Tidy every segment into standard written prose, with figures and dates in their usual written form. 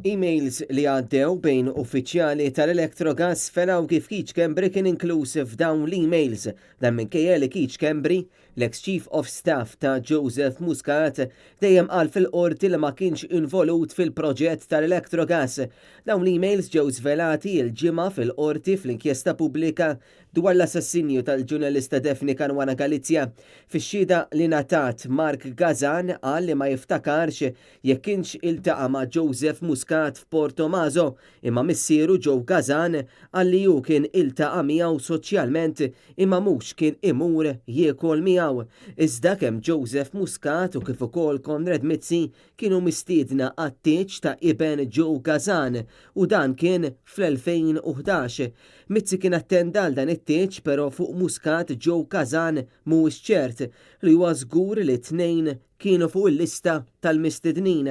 Emails li għaddew bejn uffiċjali tal-Electrogas svelaw kif Keith Schembri kien inkluż f'dawn l-emails. Dan minkejja li Keith Schembri, l-eks Chief of Staff ta' Joseph Muscat, dejjem qal fil-Qorti li ma kienx involut fil-proġett tal-Electrogas. Dawn l-emails ġew żvelati l-Ġimgħa fil-Qorti fl-inkjesta pubblika dwar l-assassinju tal-ġurnalista Daphne Caruana Galizia. Fix-xhieda li ngħatat, Mark Gazan qal li ma jiftakarx jekk kienx iltaqa' ma' Joseph Muscat f'Portomaso, imma missieru Joe Gazan qal li hu kien iltaqa' miegħu soċjalment imma mhux kien imur jiekol miegħu. Iżda kemm Joseph Muscat u kif ukoll Konrad Mizzi kienu mistiedna għat-tieġ ta' iben Joe Gazan u dan kien fl-2011. Mizzi kien attenda għal dan it-tieġ però fuq Muscat Joe Gazan mhuwiex ċert li huwa żgur li t-tnejn kienu fuq il-lista tal-mistednin.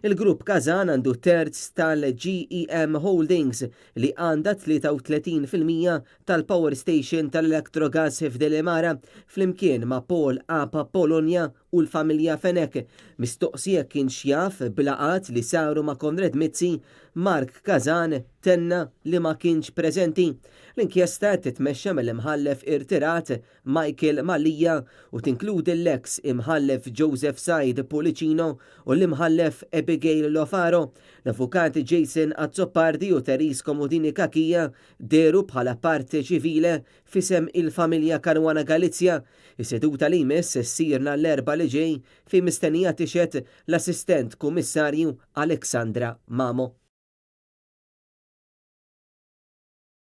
Il-grupp Kazan għandu terz tal-GEM Holdings li għandha 33% tal-power station tal-Electrogas f'Delimara flimkien ma' Paul Apa Polonia u l-familja Fenech. Mistoqsi jekk kienx jaf b'laqgħat li saru ma' Konrad Mizzi, Mark Kazan tenna li ma kienx preżenti. L-inkjesta qed titmexxa mill-Imħallef irtirat Michael Mallia u tinkludi l-eks Imħallef Joseph Said Pullicino u l-Imħallef Abigail Lofaro. L-Avukati Jason Azzopardi u Therese Comodini Cachia dehru bħala parte civile f'isem il-familja Caruana Galizia. Is-seduta li jmiss se ssir nhar l-Erbgħa li ġej fejn mistennija tixhed l-Assistent Kummissarju Alexandra Mamo.